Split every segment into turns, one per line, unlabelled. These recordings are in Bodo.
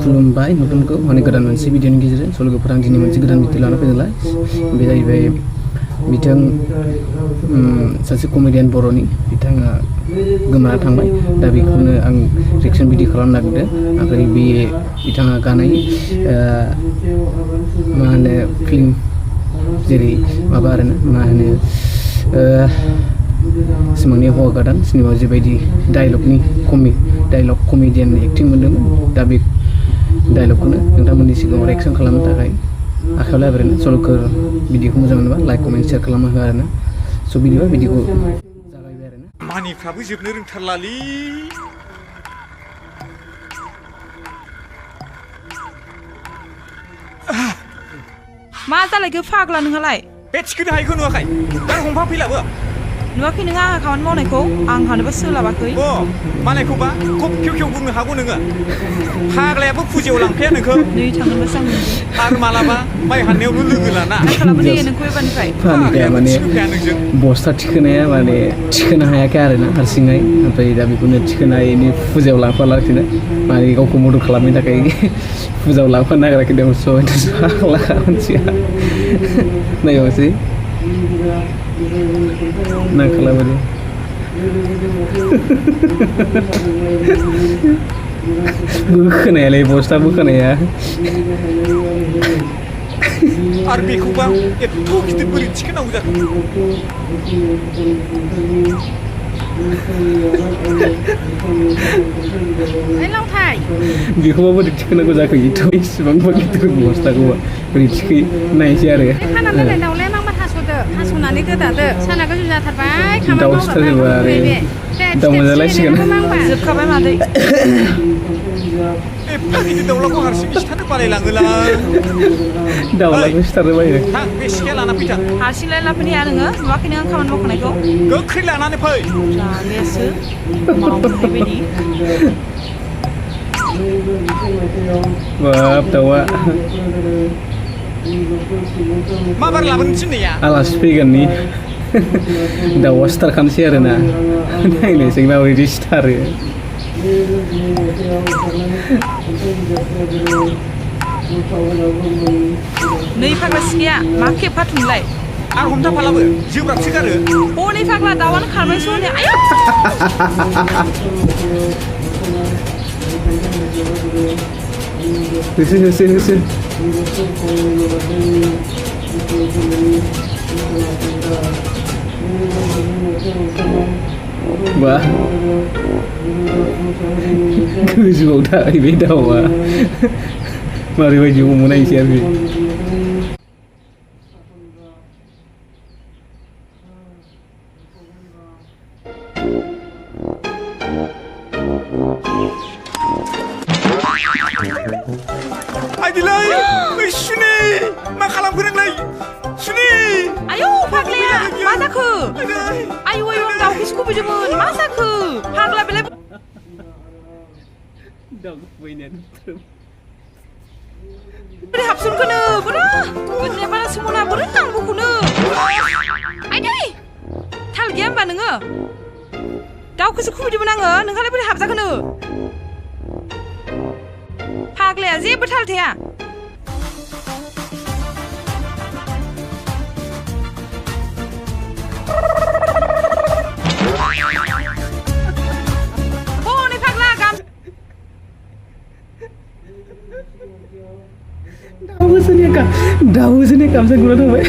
खुलुमबाय नोंथांखौ माने गोदान मोनसे भिडिअनि गेजेरजों सल'फोर आं दिनै मोनसे गोदान भिडिअ लाना फैदोंलाय बे जाहैबाय बिथां सासे कमेडियान बर'नि बिथाङा गोमाना थांबाय दा बेखौनो आं रिएक्सन भिडिअ खालामनो नागिरदों ओमफ्राय बे बिथाङा गानाय मा होनो फिल्म जेरै माबा आरोना मा होनो सिमांनि हौवा गोदान सिनेमायाव जेबायदि डाइलग कमेडियान एक्टिं मोन्दोंमोन दा बे डाइलगखौनो नोंथांमोननि सिगाङाव रिएक्सन खालामनो थाखाय आखायाव लाबाय आरोना सल'खौ भिडिअखौ मोजां मोनोबा लाइक कमेन्ट शेयार खालामना हो आरोना स' बिदिबा भिडिअखौ जागायबाय आरोना
मानिफ्राबो जोबनो रोंथारलालै
मा जालायखो फाग्ला नोंहालाय
बे थिखोनो हायैखौ नुवाखै दा हमफा फैलाबो
नुवाखै नोङो आंहा खामानि मावनायखौ आंहानोबो सोलाबाखै
मालायखौबा खब खेव खेव बुंनो हागौ नोङो फाग्लायाबो फुजायाव लांफाया नोंखौ
नै थांनोबोसो आं
आरो मालाबा माइ हाननायावल' लोगो लाना
मा खालामो दे नोंखौ एबारनिफ्राय
फानग्राया माने बस्था थिखोनाया माने थिखोनो हायाखै आरोना हारसिङै ओमफ्राय दा बेखौनो थिखोनायनि फुजायाव लांफालाखिनो माने गावखौ मदद खालामनो थाखाय फुजायाव लांफानो नागिराखै दं स' फाग्ला मानसिया नायबासै ना खालामो दे बोखोनायालाय बस्था बोखोनाया
आरो बेखौबा एथ' गिदिर बोरै थिखोनांगौ जाखो
बेखौबा बोरै थिखोनांगौ जाखो एथ' इसिबांबा गिदिर बस्थाखौबा बोरै थिखोयो नायनोसै आरो
हास'नानै गोदादो साना गोजौ जाथारबाय
दाउ सिथारजोबा आरो दाउ मोनजालायसिगोन
जोबखाबाय मादै
एफा गिदिर दाउलाखौ हारसिं सिथारनो बालायलाङोला
दाउलाखौ सिथारनो बायो
थां बे सिखाया लाना फैथां
हारसिंलाय लाफैनो हाया नोङो नुवाखै नों आं खामानि मावखानायखौ
गोख्रै लानानै फै
जालेसो मावनाय बायदि
बाब दाउआ
माबार लाबोनो थिननाया
आलासि फैगोननि दाउआ सिथारखानोसै आरोना नायनोसै माबायदि सिथारो
नै फाग्ला सिखाया मा खेबफाथुमलाय
आं हमथाफालाबो जोब्राबसो गारो
नै फाग्ला दाउआनो खारबायसो हनै आयौ
होसो wah गोजौआव थाहैबाय दाउआ मारै बायदि हमो नायसै आरो
आइदिलाय ओइ सुनि मा खालामखो नोंलाय सुनि
आयौ फाग्लाया मा जाखो आयौ आं दाउखौसो खुबैदोंमोन मा जाखो फाग्ला बेलाय
दाउखौ खुबैनायानो
बोरै हाबसनखोनो बोरो गोदोनिया बारा सोमोना बोरै नांगौखौनो आइदै थाल गैया होमबा नोङो दाउखौसो खुबैदोंमोन आङो नोंहालाय बोरै हाबजाखोनो फाग्लाया जेबो थाल थाया हनै फाग्ला
दाउजोंनो गामसा गुना थाबाय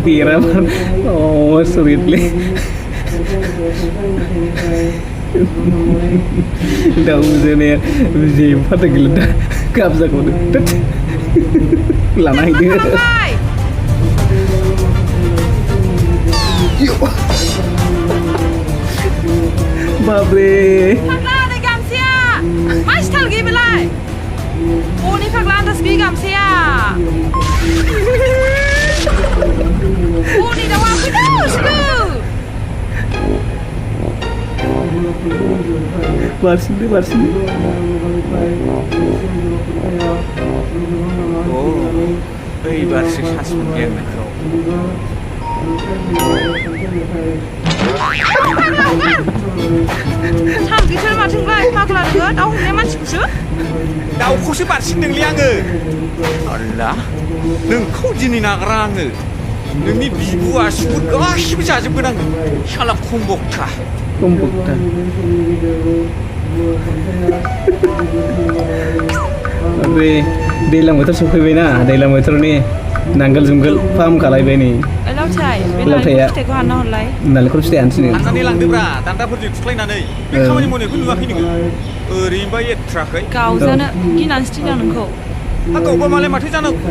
बेरामा सरिटलै दाउजोंने जेबो फाता गैला गामसाखौनो लाना हैदो बाब्रे
फाग्ला नै गामसाया मा स्टाइल गैया बेलाय हनै फाग्ला आन्दाज गैयै गामसाया हनै दाउआ फैदो
बारसिनदो
ओइबारसो सास मोनबाय आं नोंखौ
थाल गैथारा माथोलाय फाग्ला दाउ हमनाय मानसिखौसो
दाउखौसो बारसिनदोंलै आङो आल्ला नोंखौ दिनै नागारा आङो नोंनि बिबु आसुगुर गासिबो जाजोबगोन आङो साला खमबक्ता
Kumbukta. Oke, दैज्लां बोथोर सफैबायना दैज्लां बोथोरनि नांगोल जुंगोल फाहाम खालायबाय नै
लावथाय बे
लावथाया
नालेंखर फिथाइखौ हानना हरलाय
नालेंखर फिथाइ हानसैनो
हाननानै लांदोब्रा दान्दाफोरजों थुख्लायनानै बे खामानि मावनायखौ नुवाखै नोङो ओरैनोबा एथ्राखै
गावजानो गिनानैसो थिनदों नोंखौ
हा गावबा मालाय माथो जानांगौ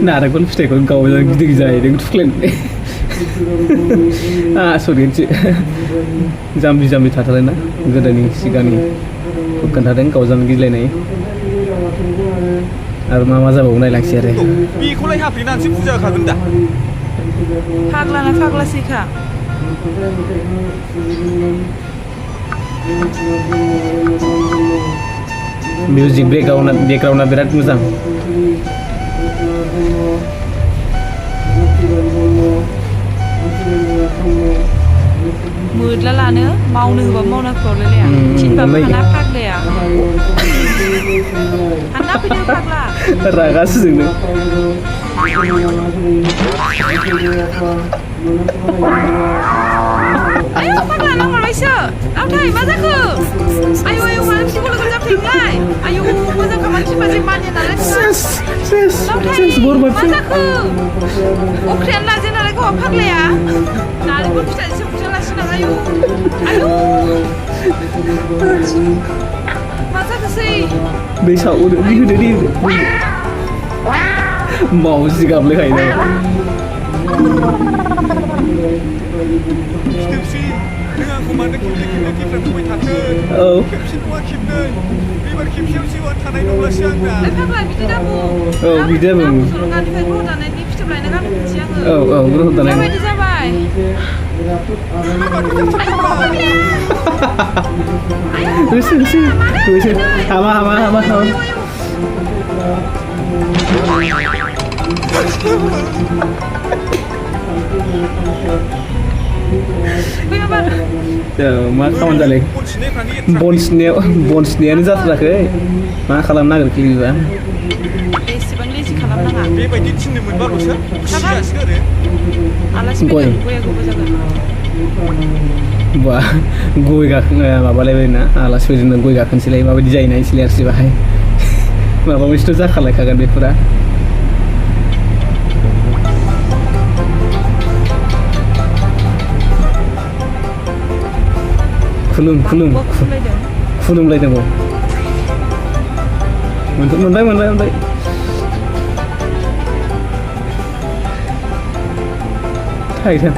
नारेंखल फिथाइखौ गावजा गिदिर जाहैदों थुख्लायनानै आसरितसो जाम्बि जाम्बि थाथारोना गोदोनि सिगांनि खोन्थादों गावजानो गिलायनाय आरो मा जाबावो नायलांसै आरो
बेखौलाय हाफ्लेनानैसो फुजा होखागोन दा
फाग्लाना फाग्लासैखा
मिउजिक बेकग्राउन्डआ बिराद मोजां
मोदला लानो मावनो होबा मावना खौलायलाया थिनबाबो हाना फाग्लाया हाना फैदो फाग्ला
रागासो जोंनो
आयौ फाग्ला नांहरबायसो लावथाय मा जाखो आयौ आयौ मानो बिदि गल गल जाफ्लेंलाय आयौ मोजां खामानि थिनबा जे मानिया नालाय लावथाय मा जाखो अख्रियानो लाजे नालाय गावहा फाग्लाया नारेंखल फिथाइसो बुजालासिनो आयौ आयौ मा जाखोसै
दै सावो दै होदो दै मावजि गाबलायखायो ना
फिथोबसि नों आंखौ मानो खेबले खेबले गेफ्रा फैबाय थाथों
औ
खेबसे नङा खेबनै एबार खेबसेयाव जिउआ थानाय नंलासो आंना
फाग्ला बिदि दाबु
औ बिदि दाबु
जलंगानिफ्राय ग्रह दानायनि फिथोब लायनो गानफिनसै आङो
औ ग्रह दानाय
माबायदि जाबाय
होसो हामा मा खालामनो जालाय बन सिनायानो जाथाराखै मा खालामनो नागिरखै बिबा
एसेबां लेजि खालामनाङा
बेबायदि थिननो मोनबाल'सो खुसियासो आरो
आलासि फैगोन गयागौबो जागोन
बा गय माबालायबाय ना आलासि फैदोंनो गय गाखोनोसैलाय माबायदि जायोना इसलाय आरसि बाहाय माबा मोनसेथ' जाखालायखागोन बेफोरा खुलुमलायदों मोनबाय थाहैथों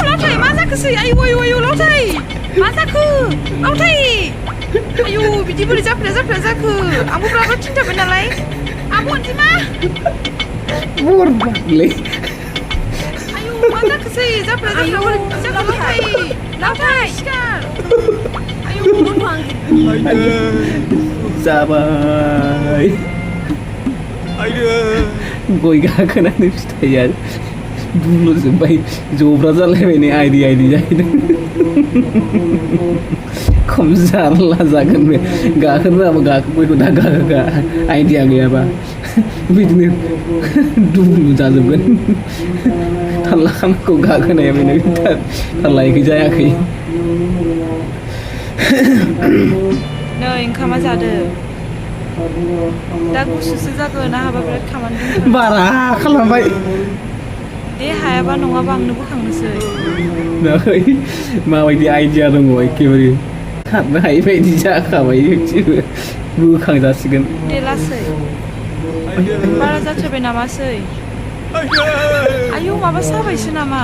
लावथाय मा जाखोसै आयौ लावथाय मा जाखो लावथाय आयौ बिदि बोरै जाफ्ला जाखो आंबो ब्राबो खिन्थाबाय नालाय आब' अनजिमा
बरबादलै
आयौ मा जाखोसै जाफ्ला बोरै जाखो लावथाय सिखार आयौ
जाबाय गय गाखोनानै फिथाइया दुलुजोब्बाय जब्रा जालायबाय नै आइदि जाहैदों खम जारला जागोन बे गाखोनो रोङाबा गाखोबायथ' दा गाखोगा आइडिया गैयाबा बिदिनो दुलु जाजोबगोन थाल्ला खानाखौ गाखोनाया बेनो थाल्लायखै जायाखै
नै ओंखामा जादो दा गुसुसो जागोन आंहाबा बिराद खामानि दं
बारा खालामबाय
दे हायाबा नङाबा आंनो बोखांनोसै
नै माबायदि आइडिया दङ एखेबारे खारनो हायि बायदि जाखाबाय बोखांजासिगोन
दे लासै बारा जाथारबाय नामासै आयौ माबा साबायसो नामा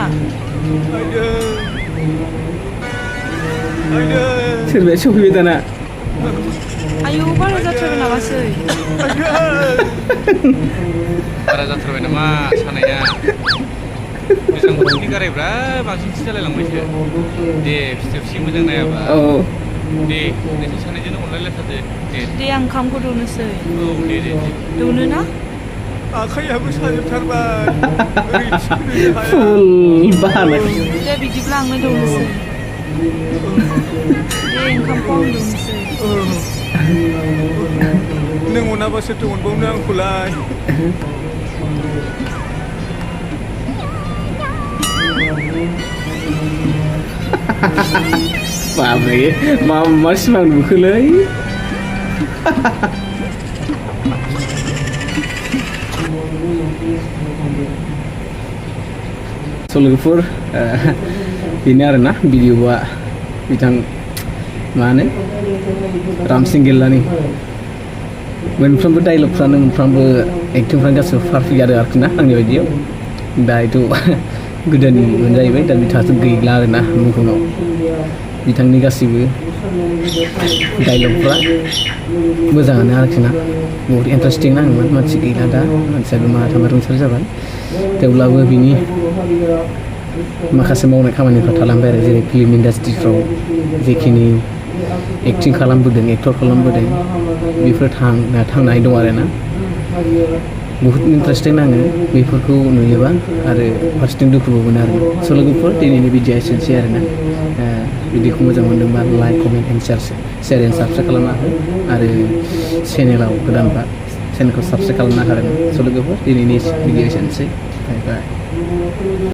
सोरबाया सफैबाय दाना
आयौ बारा जाथारबाय नामासै
बारा जाथारबाय नामा सानाया गोजां बोथोरनि गारायब्रा बांसिनसो जालायलांबायसो दे फिथोबसि मोजां नायाबा
औ
दे नोंसोर सानैजोंनो अनलायलायथारदो दे
आं ओंखामखौ दौनोसै
औ दे
दौनो ना
आखायाबो साजोबथारबाय ओरै थिखोनो हाया
full bahan
दे बिदिब्ला आंनो दौनोसै दे ओंखामखौ आं दौनोसै
नों अनाबा सोरथो अनबावनो आंखौलाय
Babe, mama simang bukulai. Sologapur ini arena video buat bitang mana Ram Singgil nih मोनफ्रोमबो डायलगफ्रानो मोनफ्रोमबो एक्टिंफ्रानो गासिबो पारफेक्ट जादों आरोखि ना आंनि बायदियाव दा बेथ' गोदोनि मोनजाहैबाय दा बिथाङासो गैला आरोना बुहुमाव बिथांनि गासिबो डायलगफ्रा मोजाङानो आरोखि ना बहुत इन्टारेस्टिं नाङोमोन मानसि गैला दा मानसियाबो माथामा रुंसारि जाबाय थेवब्लाबो बिनि माखासे मावनाय खामानिफ्रा थालांबाय आरो जेरै फिल्म इन्डास्ट्रिफ्राव जेखिनि एक्टिं खालामबोदों एक्टर खालामबोदों बेफोर थांनाय दं आरोना बहुत इन्टारेस्टिं नाङो बेफोरखौ नुयोबा आरो फारसेथिं दुखुबो मोनो आरो सल'गुफुर दिनैनि भिडिअ'आ एसेनोसै आरोना भिडिअ'खौ मोजां मोनदोंबा like comment and share and subscribe खालामना हो आरो चेनेलाव गोदानबा चेनेलखौ साबस्क्राइब खालामना हो आरोना सल'गुफुर दिनैनि भिडिअ'आ एसेनोसै बाय बाय